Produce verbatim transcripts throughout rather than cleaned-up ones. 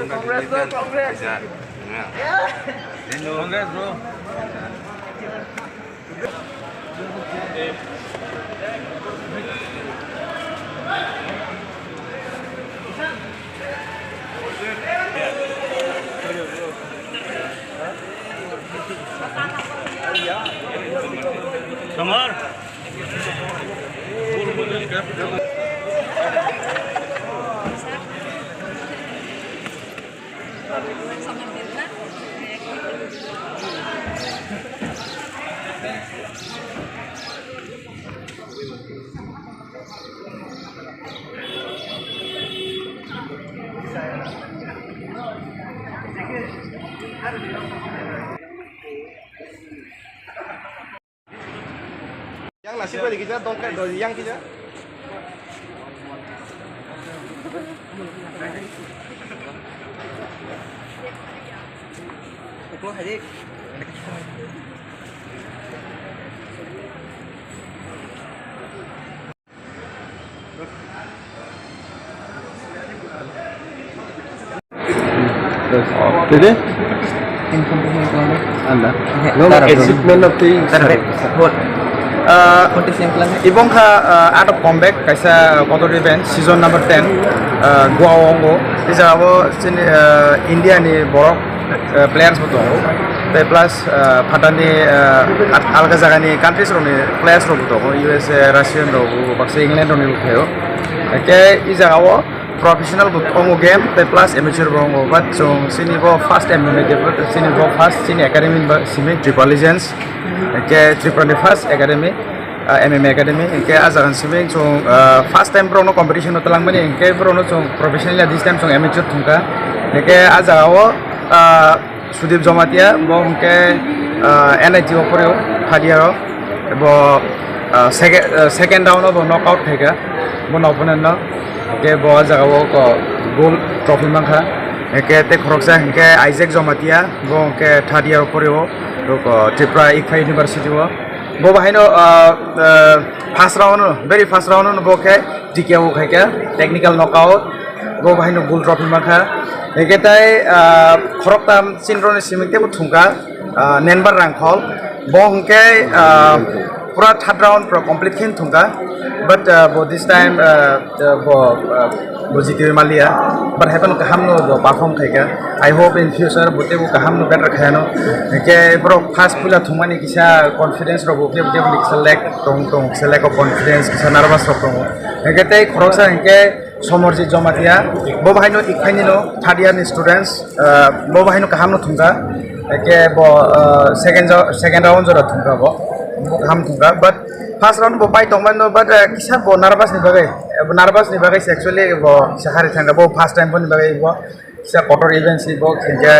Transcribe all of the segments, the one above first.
Congrats, bro, congrats. Congrats, bro. Samar. Yang nasib balik kita dongkar dari yang kita. Aku hari. Jadi? Anda. Achievement of the Ah, ibong kha, ah, Art of Combat, kaisa kotor event, season number ten, ah, Goa o wngo. Tei jaga o chini, ah, India ni borok, ah, players bo tongo. Tei plus, ah, phatani, ah, at-, alga jaga ni countries rok ni players rok bo tongo, U S A, Russian rok bo, baksa England rok ni bo phaio. Hwnkhe i jaga o professional bo tongo game, tei plus amateur bo tongo. But chwng chini bo first M M A game, chini bo first chini academy ba simi Triple Legends. Hwnkhe Tripura ni first academy, ah, M M A academy. Hwnkhe ah jaga ni simi chwng, ah, first time borok no competition o twlang mani, hwnkhe borok no chwng professional ya, this time chwng amateur thwngkha. Hwnkhe ah jaga o, ah, Sudip Jomatia, bo hwnkhe, ah, N I T o pore o, third year o. Bo, ah, second, ah, second round o bo knockout khaikha, bo opponent no. Hwnkhe bo ah jaga o ko gold trophy mankha. Hwnkhe tei khoroksa hwnkhe Isaac Jomatia, bo hwnkhe third year o pore o, bo ko Tripura Ikpha University o. Bo bahaino, ah, ah, first round o, very first round o bo khe T K O khaikha, technical knockout. Bo bahaino gold trophy mankha. Hwnkhe tei, ah, khoroktham chini roni simi teibo thwngkha, ah, Nenbar Rangkhol. Bo hwnkhe, ah, pura third round pura complete khe thwngkha. But, ah, bo this time, ah, ah, bo, ah, bo jitiwi maliya. But haiphano kaham no bo perform khaikha. I hope in future bo teibo kaham no better khaiyano. Hwnkhe borok first puila thwngmani kisa confidence rok bo kebo kebo ni kisa lack tong tong, kisa lack of confidence, kisa nervous rok tongo. Hwnkhe tei khoroksa hwnkhe Somorjit Jomatia, bo bahaino Ikphaini no third year ni students, ah, bo bahaino kaham no thwngkha, hwnkhe bo, ah, second jo-, second round jora thwngkha bo, bo kaham thwngkha, but first round bo pai tongmani no, but, ah, kisa bo nervous ni bagwi, nervous ni bagwi se actually bo kisa hari thangkha, bo first time boni bagwi bo kisa kotor event si bo hwnkhe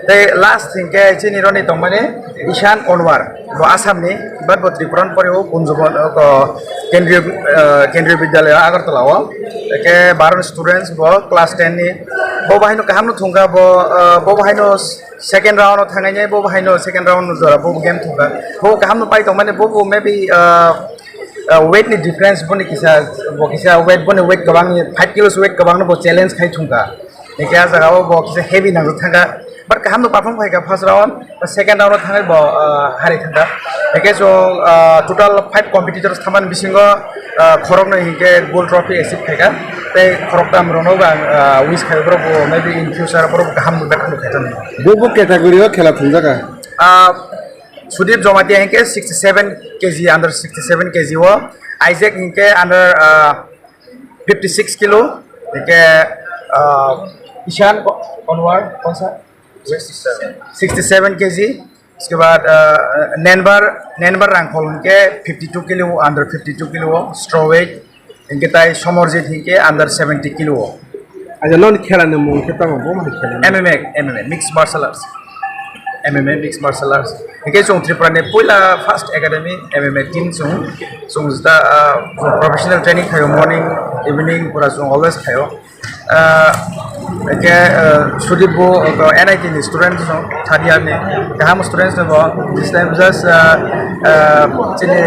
tei last hwnkhe chini roni tongmani Ishan Onwar, bo Assam ni, but bo Tripura ni pore o Kunjubon, o ko Kendriya, ah, Kendriya Vidyalaya Agartala o. Eke baron students bo class ten ni. Bo bahaino kaham no thwngkha bo, ah, bo bahaino second round o thangnai, bo bahaino second round jora bo game thwngkha. Bo kaham no pai tongmani bo, bo maybe, ah, ah, weight ni difference boni kisa, bo kisa weight, boni weight kwbang, five kilos weight kwbang no bo challenge khai thwngkha. Hingke ah jaga o bo kisa heavy nang thangkha. But kaham no perform khaikha first round, second round o thangwi bo, ah, hari thangkha. Hingke chwng, ah, total five competitors thamani bisingo, ah, khoroknwi hingke gold trophy achieve khaikha. Tei khoroktam rokno bo ang, ah, wish khai borok bo maybe in future borok bo kaham no better no khaithoknai. Bo bo category o khela thumjakha? Ah, Sudip Jomatia hingke sixty seven K G, under sixty seven K G o. Isaac hingke under, ah, fifty six kilo, hingke, ah, Ishan ko-, Konwar, konsa? Sixty seven. Sixty seven K G. Uske baad, ah, Nenbar, Nenbar Rangkhol hingke fifty two kilo, under fifty two kilo, strawweight. Hingke tai Somorjit hingke under seventy kilo. Aja non khela ni mung khe tamo bo mai khela? M M A, M M A, mixed martial arts. M M A, mixed martial arts. Hingke chwng Tripura ni puila first academy M M A team chwng, chwng jeta, ah, professional training khaio morning Evening pura chwng always khaio. Ah, ke, ah, Sudip bo, ah, N I T ni student no, third year ni. Kaham students no bo, this time just, ah, ah, chini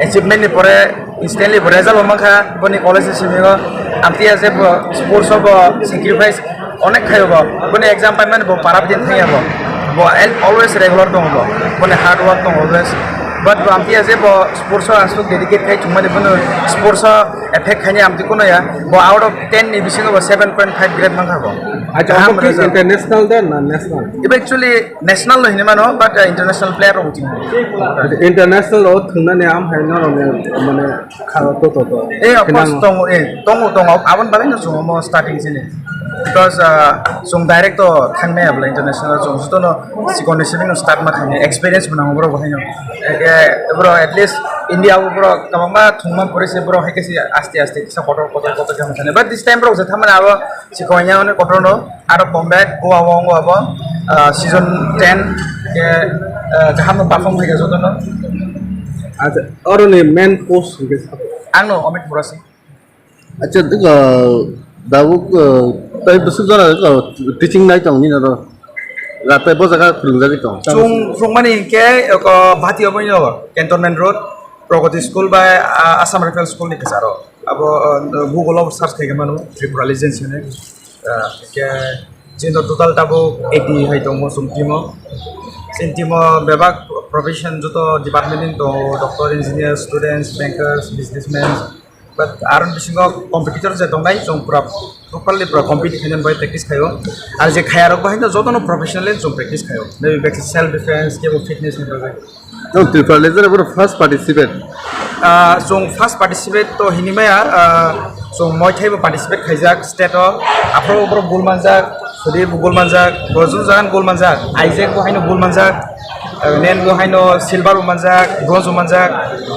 achievement ni pore instantly bo result bo mankha, boni college ni simi o. Amtwi je bo sports o bo sacrifice onek khaio bo. Boni exam paimani bo para bidin thangya bo. Bo al-, always regular tongo bo. Boni hard work tongo always. But bo amtwi je bo sports o aswk dedicate khai chumani bono sports o effect khaini amtwi kuno ya. Bo out of ten ni bisingo bo seven point five grade mankha bo. Acha, kaham omo ki result. International da na national? Ibe actually national lo hinwi mano, but, uh, international player rok wngthing. International o thwngnani am hai norok mane kharo to to to. Eh, of course, tongo, eh, tongo, tongo. Aboni bagwi no chwng omo starting sini. Because, uh, chwng direct to thangmaya bwle international chwng jotono sikon ni simi no start ma thangni experience bo nango borok bo haino. Eke borok at least India o borok kwbangma thwngma pore se borok hai khe se aste aste kisa kotor kotor kotor khe thani. But this time borok je thamani abo sikon ya hwnwi kotor no aro Bombay Goa o wngo abo, ah, season ten khe, ah, kaham no perform khaikha jotono. Acha, oro ni main coach hwnkhe sabo? Ang no Amit Murasi. Acha, dwkha, dabuk, uh, tai bwswk jora, uh, teaching nai tong nini oro? Ratai bo jaga phwrwngjagwi tong. Chwng, chwng mani hinkhe, oko, Bhati obo no, Cantonment Road, Pragati School bai, ah, Assam Rifle School ni kwcharo. Abo, uh, Google o search khaikhe mano, Tripura Legends hinwi. Ah, hinkhe, chini total tabuk eighty hai tongo chwng team o. Chini team o bebak profession joto department ni tongo, doctor, engineer, students, bankers, businessmen. But aroni bisingo competitor je tongnai, chwng pura properly pura compete khainani bai practice khaio. Ar je khaya rok bo haino jotono professionally chwng practice khaio. Maybe bek self defense, kebo fitness ni bagwi. Nwng Tripura Legend abo first participate? Ah, chwng first participate to hinwi maya, ah, chwng Muay Thai bo participate khaijak state o. Aphuru borok gold manjak, Sudip bo gold manjak, Rojun Jagan gold manjak, Isaac bo haino gold manjak, ah, Nen bo haino silver bo manjak, bronze bo manjak.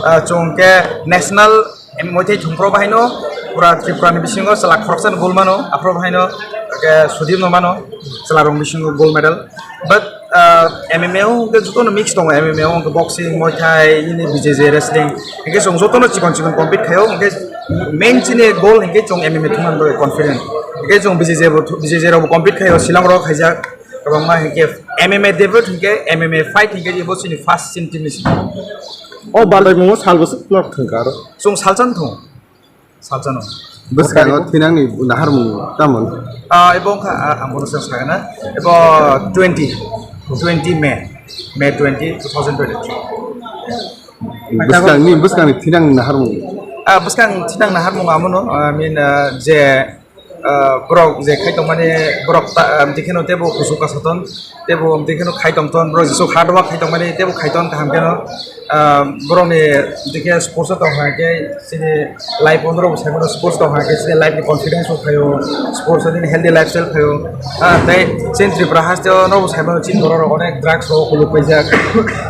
Ah, chwng khe national Em, Muay Thai thwngphuru bahaino pura Tripura ni bisingo chwla khoroksa no gold mano, aphuru bahaino, ke, Sudip no mano, chwla rok bisingo gold medal. But, ah, M M A o hwnkhe jotono mix tongo, M M A o hwnkhe boxing, Muay Thai, ini B J J wrestling. Hwnkhe chwng jotono chikon chikon compete khaio, hwnkhe main chini goal hwnkhe chwng M M A thwngmani bagwi confident. Hwnkhe chwng B J J bo, B J J rok bo compete khaio, Shillong rok khaijak, kwbangma hwnkhe M M A debut hwnkhe M M A fight hwnkhe ebo chini first chini team ni simi. O balai mungo sal bwswk plot thwngkha aro. Chwng salsa no thung. Salsa no. Bwskango thinangni naharmung tamo? Ah, ebo wngkha, ah, ang bono se sakna. Ebo twenty, twenty May. May twenty, two thousand twenty-three. Bwskangni, bwskangni thinangni naharmung? Ah, bwskang thinang naharmung amono, I mean, ah, je, ah, borok je khai tongmani borok ta, ah, amtwi kheno teibo kuchuk kasaton. Teibo amtwi kheno khai tongton, borok jesuk hard work khai tongmani teibo khaiton kaham kheno. Ah, borokni amtwi khe sports o tong hwnkhe chini life o norok bo sai mano, sports tong hwnkhe chini life ni confidence bo phaio, sports o nini healthy lifestyle phaio. Ah, tei chini Tripura haste o norok bo sai mano, chini borok rok onek drugs rok kuluk paijak,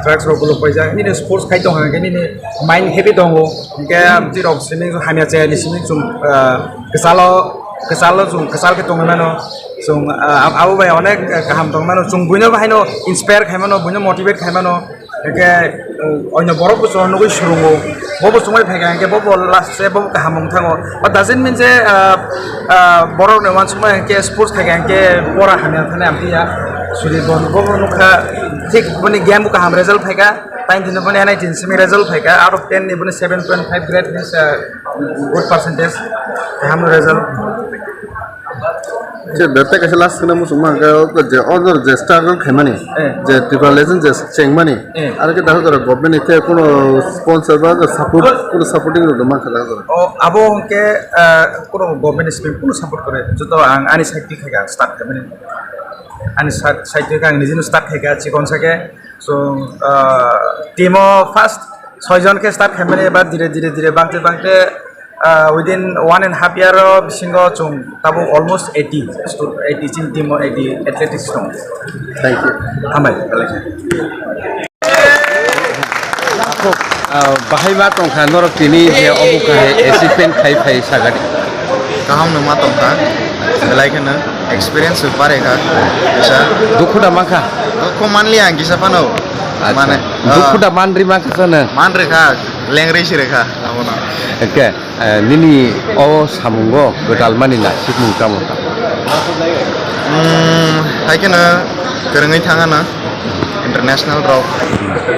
drugs rok kuluk paijak. Nini sports khai tong hwnkhe nini mind happy tongo, hwnkhe amtwi rok simi hamya chaya ni simi chwng, ah, kwchalo, kwchalo chwng kwchal khe tongwi mano. Chwng, ah, abo bai onek kaham tongwi mano. Chwng buino bahaino inspire khai mano, buino motivate khai mano. Hwnkhe, uh, oino borok bo chwng nugwi swrwngo. Bo bo chwngwi phaikha hwnkhe bo bo last se bo bo kaham wng thango. But doesn't mean je, ah, ah, borok ni uansukmani hwnkhe sports khaikha hwnkhe pora hamya thani amtwi ya. Suri bo bo bo nukha thik boni game bo kaham result phaikha. Tain tini boni N I T ni simi result phaikha. Out of ten ni boni seven point five grade means, ah, good percentage, kaham result. Je bebak kaisa last khna muchung mankha, o je order je struggle khaimani, eh, je Tripura Legend je chengmani, eh, aro khe dara dara government ni khe kuno sponsor ba support, kuno supporting rok mankha dara dara. O abo hwnkhe, ah, kuno government ni simi kuno support kore, joto ang ani side thik khaikha start khaimani, ani side, side thik ang nijino start khaikha chikon sa khe. So, ah, team o first soi jon khe start khaimani, ba dire dire dire bangte bangte, ah, within one and half year o bisingo chwng tabuk almost eighty stu-, eighty chini team o eighty athletics tongo. Thank you. Hambai, belai khe. Ah, bahai ma tongkha norok tini je obo kahai achievement khai phai sagadi. Kaham no ma tongkha, belai kheno experience bo bare kha, kisa. Dukhu da mankha? Dukhu manliya ang kisa phano. Acha. Mane, dukhu ah, da manri mankha sana? Manri kha, lengri si re kha, abono. Okay. Eh, nini o samungo gwdalmani nasikmung tamo? Hmm, hai kheno kwrwngwi thangano international rok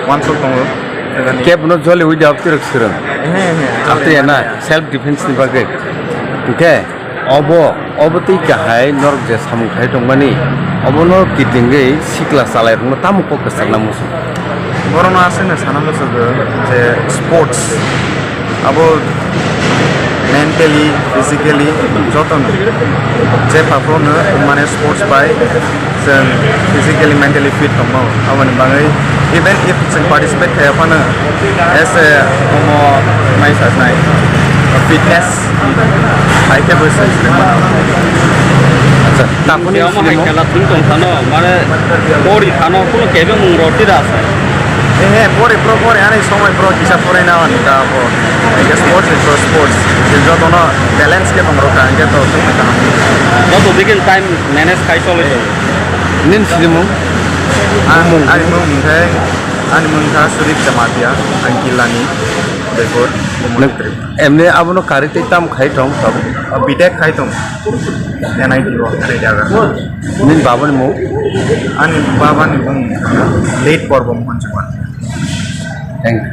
wansuk tongo. Kebno joli wi da abtirok swrwng. He, he. Abtiya na self defense ni bagwi. Hwnkhe obo, obo twi kahai norok je samung khai tongmani, obono kitingwi sikla chalairokno tamo kok kwchangna muchung? Borokno aswkno sana muchungo je sports abo mentally, physically jotono je phaphano mane sports bai chwng physically, mentally fit tongmao. Aboni bagwi even if chwng participate khaiya phano as a omo mai sajnai fitness hai khe bo chwng swrwngmano. Acha, tamoni omo hai khela thung tong phano, mane pori phano kuno kebe mung roti da sa. He, he, pori pro pori ani somoi pro kisa porai na ani ta bo. Eke sports ni pro sports. Je jotono balance khe tong rok ka, hingke to thung ni kaham. Joto dikin time manage khai chole to. Nin sinimung? Ang, ani mung hingke, ani mung kha Sudip Jamatia, ang Kilani, Bebor, Umoni Tripura. Emni abono kari tei tam khai tong tabuk? B Tech khai tong. N I T o, ani jaga. Nin babani mung? Ani babani mung late Porbo Mohan Chukma. Thank you.